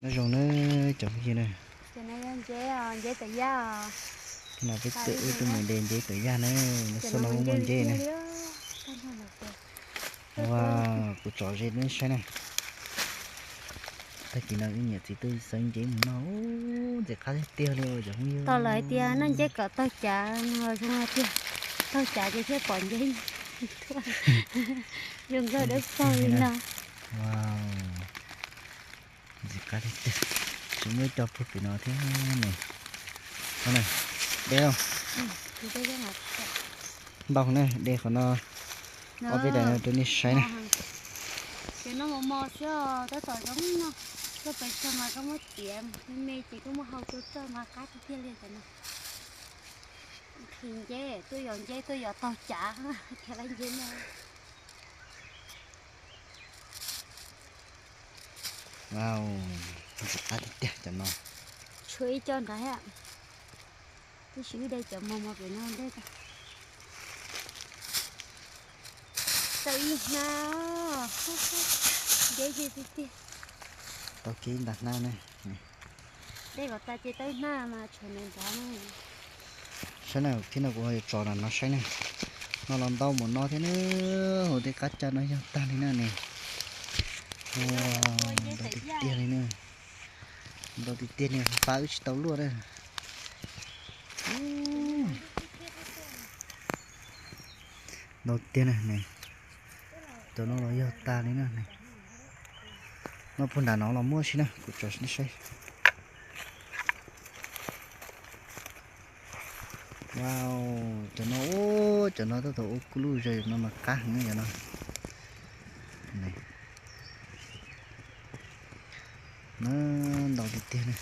Nyob zoo nawb cov phooj ywg na. Hnub no peb tuaj wb tuaj mus de nceb tom yaj na, lub xub no muaj nceb na. Ua, kuv tso ze nej saib na. Tag kis no wb niam txiv tuaj xawv nceb mus noj, ntxim qab tiag tiag li cov phooj ywg. Tau lawv tias noj nceb kom taug cav no zoo tiag, taug cav ces thiaj pom nceb tuaj. Zoo nkauj dawb paug li no. Ntxim qab tiag tiag. Tsis muaj ib co puag pem no thiab ne. De, ntau ne, de qhov no, ob peb daim no rau nej saib na. Ces noj mos mos xwb os, tab tom zoo no, koj pes tsawg mas koj muab tiav me me ces koj muab hau rau roj mas qab tiag tiag li cov no. Nqhis nceb, tuaj yos nceb, tuaj yos taug cav, tiag lab nceb no. Wow, ntxim qab tiag tiag cov no. Tshuav ib co nrad thiab. Tab sis wb de cov mos mos pem no ntej. Tau ib hnab, nceb ze tiag tiag. Tau kiag ib nta hnab na. Dej kom tas ces tau ib hnab mas tshuav ntawm nrad na. Saib na, thiab no kuv ho yuav tso nram no saib na. No los ntau mus no thiab na, hauv tej qab caj no yog tag li na ne. Ntau tiag tiag li na. Ntau tiag tiag li, pab wb tsis tau luaj na. Ntau tiag na ne. Cov no los yog tag li na ne. No puag nram no los muaj si na, kuv tso nej saib. Wow, cov no, cov no tab tom ua kuj luj zog no mas qab heev na cov no. Na, ntau tiag tiag na.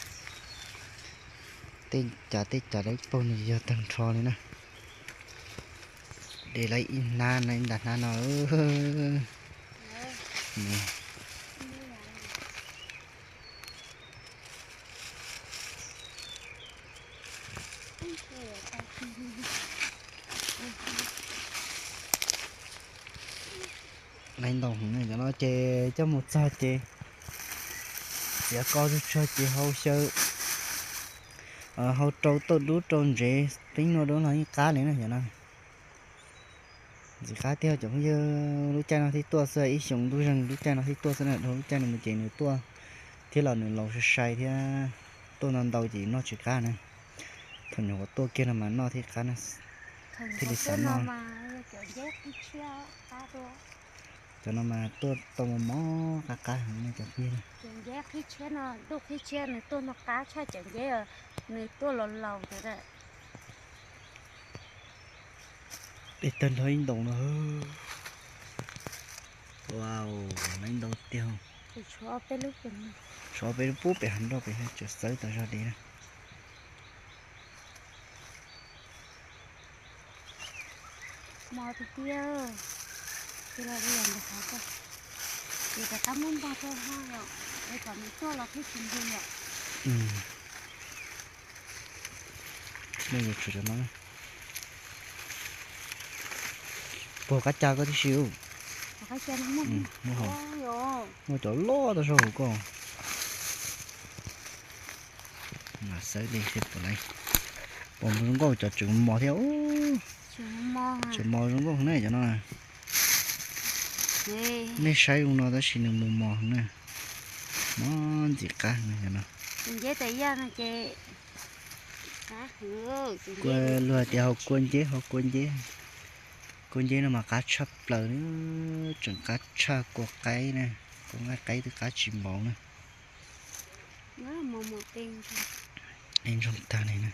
Tej cav tej cav lawv paug nws yog tag nrho li na. De lawv ib hnab no ib nta hnab no. Laiv ntau heev na, cov no ces coj mus txog ces txiav ko tsawg tsawg ces hau xyaw, hau rau tauj dub rau ntsev teeb nua dub no yeej qab li na cov no. Ntxim qab tiag cov phooj ywg, lub caij no thiaj tuaj xwb, ib xyoo ntuj zeeg lub caij no thiaj tuaj xwb na, dhau lub caij no mus ces nws tuaj thiab los nws laus sai sai thiab, tuaj ntau ntau ces noj tsis qab na. Thaum nyuam qhuav tuaj kiag no mas noj thiaj qab na, thiaj li xav noj. Cov no mas tuaj tau mos mos qab qab heev na cov phooj ywg. Nceb qhib tshiab no, ntuj qhib tshiab nws tuaj no qab tshaj cov nceb nws tuaj laus laus ntawd. Peb tag nrho ib ntoos no. Wow, laiv ntau tiag. Tshuav peb lub pub pem hav nroj pem tseem xawb tas zog li na. Mos tiag tiag. Ces los li ntawd hov ko, ces rov qab muab npog rau ho yom, es kom nws tuaj los thiaj tsis nti yom. Puag qab cag koj tib si. Muaj cov loj tau zog hauv ko. Mas xawb li thiaj pom lawm. Pom zoo nkauj cov tseem mos thiab. Tseem mos zoo nkauj heev na cov no. Nej saib zoo no tab sis nws mus mos heev na. Mos ntxim qab heev na cov no. Kua luag tias haus kua nceb, haus kua nceb. Kua nceb no mas qab tshaj plaws li, tseem qab tshaj kua qaib na, kua nqaij qaib twb qab tsis npaum na. Ntsoog tag li na.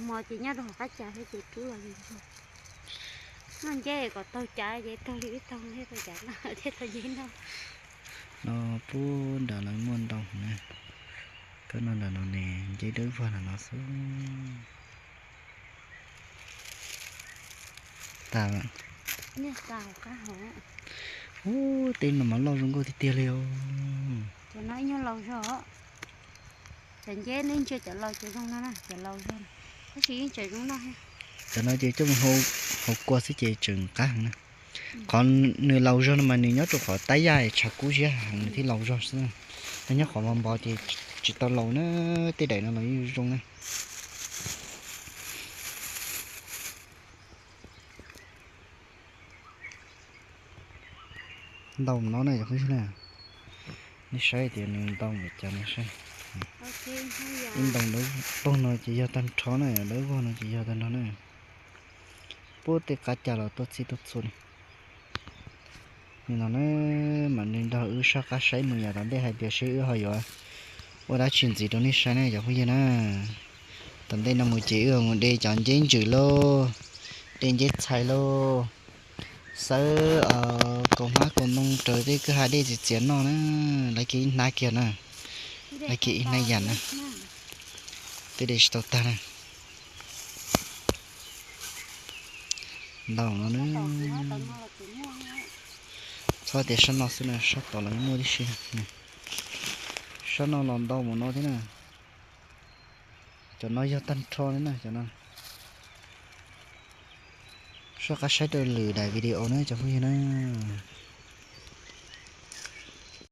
Mos ces nyob rau hauv qab cas thiab ces rub los ntsoog. Noj nceb kom taug cav ces taug li wb taug thiab taug cav noj thiab taug nceb noj. No pub nram lawv muaj ntau na. Koj noj nram no ne, nceb dawb vog nram no xwb. Tas. Ub, tej no mas loj zoo nkauj tiag tiag li os. Cov no ib nyuag laus zog. Cov nceb nej ntsia cov laus ces zoo no na, cov laus zog. Tab sis yeej tseem zoo noj thiab. Cov no ces coj mus hau kua xwb ces tseem qab heev na. Qhov nws laus zog no mas nws nyob rau qhov tab yaj tshav kub ziab heev nws thiaj laus zog xwb. Nyob qhov npov npov ces tsis tau laus na, tej daim no los yeej zoo na. Ntau no na cov phooj ywg na, nej saib tias nws ntau npaum cas no saib. Ib ntoo dawb paug no ces yog tag nrho na, dawb vog no ces yog tag nrho na. Puag tej qab cas los tuaj txhij tuaj txhua li. Nim no na, mam li nrog wb soj qab saib mus yam tom ntej hais tias seb wb ho yuav ua dab tsi ntxiv rau nej saib na cov phooj ywg na. Tom ntej no mus ces wb mus de cov nceb ntsws lauj, de nceb txhais lauj, xawb kaus hmab kaus ntoo raws tej kwj ha dej txias txias noj na, lawv kev ib hnab kiag na, lawv kev ib hnab yam na, twb de tsis tau tag na. Ntau no na. Txhob tias sab no xwb na, sab tod los yeej muaj tib si. Sab no los ntau mus no thiab na. Cov no yog tag nrho li na cov no. Soj qab saib rau lwm daim video na cov phooj ywg na.